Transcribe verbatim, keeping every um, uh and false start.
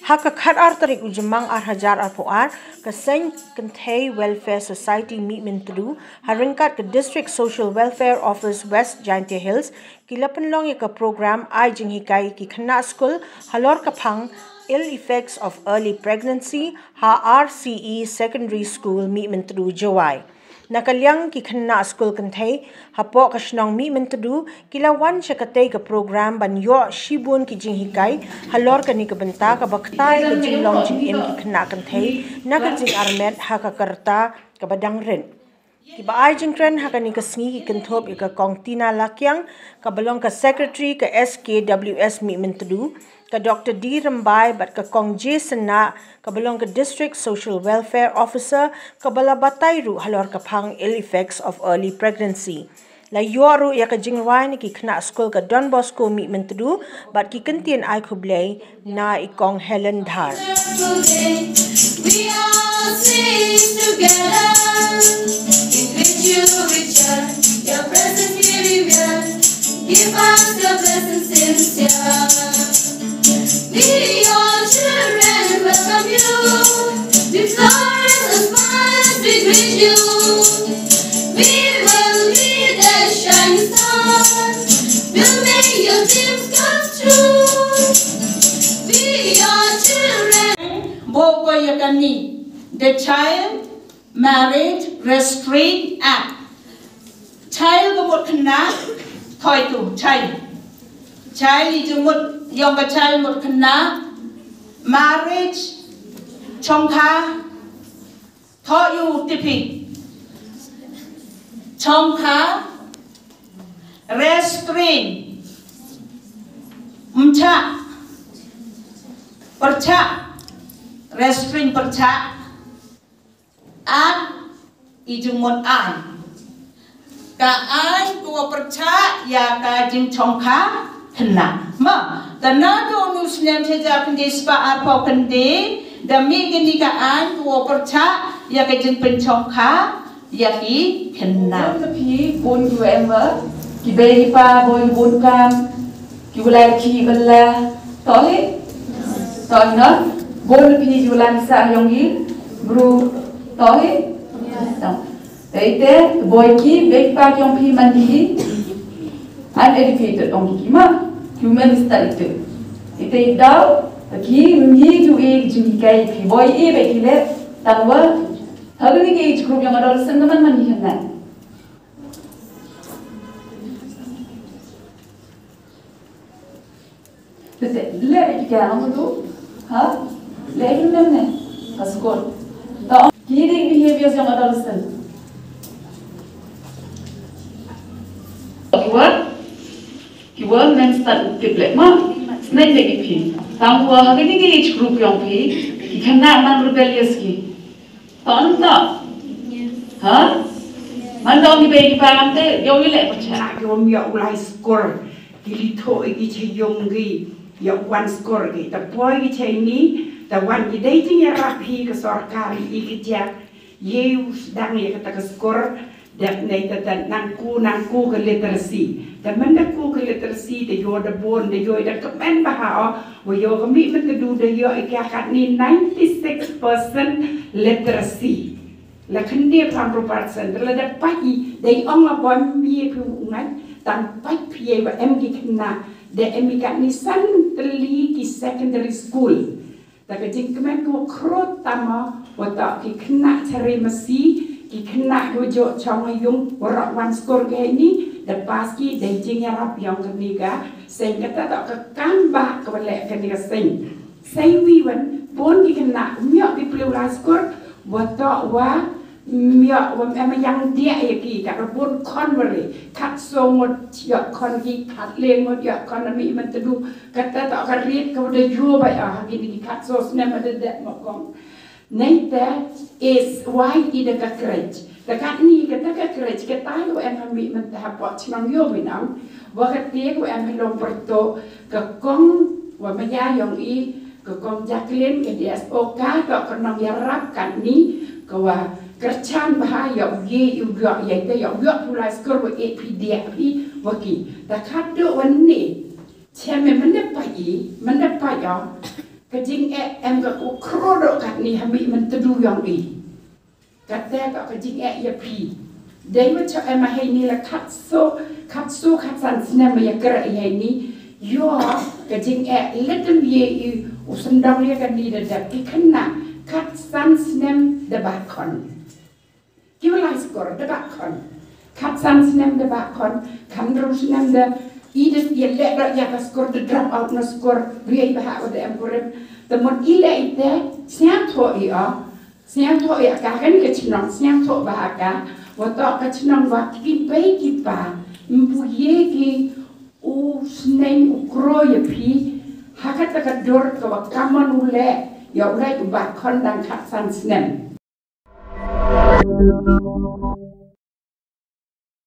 Ha ka khat ar tarik u Jymmang ar hajar arphew ar, ka Seng Kynthei Welfare Society Mihmyntdu, ha ryngkat ka District Social Welfare Office West Jaintia Hills, ki la pynlong ïa ka program ai jinghikai ki khynnah skul halor ka phang ill effects of early pregnancy ha R C E Secondary School Mihmyntdu Jowai. Na ka liang ki khynnah skul kynthei hapoh ka shnong Mihmyntdu ki la wan sha katei ka program ban ïoh shibun ki jinghikai halor kane ka bynta kaba ktah ïa ka jinglong jingim ki khynnah kynthei na ka jingarmet ha ka rta kaba dang rit. Kiba ai jingkren ha kane ka sngi ki kynthup ïa ka Kong Tina Lakiang, kaba long ka Secretary ka S K W S Mihmyntdu, ka Doctor D Rymbai bad ka Kong J Synnah, kaba long ka District Social Welfare Officer, kaba la batai ruh halor ka phang ill effects of early pregnancy. La ïoh ruh ïa ka jingrwai na ki khynnah skul ka Don Bosco Mihmyntdu bad ki kyntien ai khublei na i Kong Helen Dhar. We all sing together. We greet you, Richard. Your presence we revere. Give us your blessings sincere. We, your children, welcome you. With flowers and smiles we greet you. We will be the shining star. We'll make your dreams come true. We, your children. Bok ko ïa kane, the Child Marriage Restraint Act. Child ka mut khynnah, thoi tu, child. Child i jingmut, ïong ka child mut khynnah, marriage, chongkha, thoi u tipi. Chongkha, restraint, mcha, percha, restraint percha, Act i jingmut aiñ. Ka aiñ ka wa pyrchah ïa ka jingchongkha khynnah. Ma, ka naduh u snem shi hajar khyndai spah arphew khyndai, da mih kane ka aiñ ka wa pyrchah ïa ka jingpynchongkha ïa ki khynnah. Bun na phi, bun ki wa em ba, ki bei ki pa, boi ki bun kam, ki wa lai ki bala, to hi? To hi na? Bun na phi ki wa lai sa yong ki, bru, to hi? To. Te te, boi ki, bei ki pa ki yong phi man ki, uneducated yong ki ma, ki wa men stad itu. Ite daw, ki, ngi ki wa e jinghikai phi, boi e bei ki le, tang wa, ha kani ki age group yong adolescent ka man man ki khynnah. Te te, le ki ka nang tu, ha? Le ki men ne, ka skul. Ta ki dei behaviors yong adolescent. Ki wa, ki wa men stad tip le ma, sneng de ki phi. Tang wa ha kani ki age group yong phi, ki khynnah man rebellious ki. Ton to. Ha? Man dong ki bei ki pa ngam te, yong i le pyrchah. Ki ym ïoh u lai skur. Ki li thoh i ki cha yung ki. Ïoh wan skur ki. Ta poi ki cha ini, ta wan ki dei jingïarap hi ka sorkar i ki jia. Ye u sdang ïa kata ka skur. Dep nei ta, ta nang ku, nang ku ka literacy. Ta mynta ku ka literacy, ta ïoh da bun, ta ïoh da kmen bha o. Wa ïoh ka Mihmyntdu, ta ïoh i ka katni ninety six percent literacy. La khyndai phraphew percent, ta la da pait i, da i ong la bom ye phi u ngai, tang pait phi ye wa em ki khynnah, da em i katni san tylli ki secondary school. Ta ka jingkmen ka wa khrot tama, wa ta ki khynnah chare masi, ki khynnah ki wa jooh chong ha yung, wa rok wan skur ka hei ni, da pass ki, da jingïarap yong kani ka seng, kata ta ka kam ba ka wa leh kani ka seng. Seng wi wan, bun ki khynnah, ym ïoh ki plie u lai skur, wa ta wa, ym ïoh, wa em yang dia ïa ki, ka bun khon wa re, khat so ngut ïoh khon ki, khat le ngut ïoh khon na Mihmyntdu, Kata ta ka rit ka wa da ïoh bai ah, ha kini ki khat so snem da dep ma kong. Nei te is wai i da ka krech. Da katni kata ka krech, kata wa em ha Mihmyntdu hapoh chnong Ïewmynong. Wa kata wa em ha Longpyrtuh, ka kong wa maya yong i, ka kong Jacqueline, ka D S O ka, ka ka nongïarap katni, ka wa kyrchan bha ïa u ye, ïa u ïoh, ïa te ïa u ïoh pulai skur wa e phi dia phi, wa ki. Da khatduh wa ni. Chem me mynda pait i, mynda pait o, ka jingeh em ka ku khro doh katni ha mi mynta du yong i. Kata ka ka jingeh ïa phi. Dei wa chok em a hei ni la khat so, khat so khat san snem ïa kra i hei ni. Yo ka jingeh letem ye i u sendong ïa ka ni da da ki khynnah khat san snem da ba khon. Ki wa lai skor da ba khon. Khat san snem da ba khon, khan ru snem da i da ïa le da ïa ka skor da drop out na skor ri ai ba ha wa da em kurim. Da mon i le i te, siang tho i o, siang tho i ka kan ka chnong, siang tho ba ha ka, wa to ka chnong wa ki bai ki pa, mpu ye ki u sneng u kro ïa phi, ha ka ta ka dur ka wa kamon u le, ïa u le u ba khon dang khat san snem.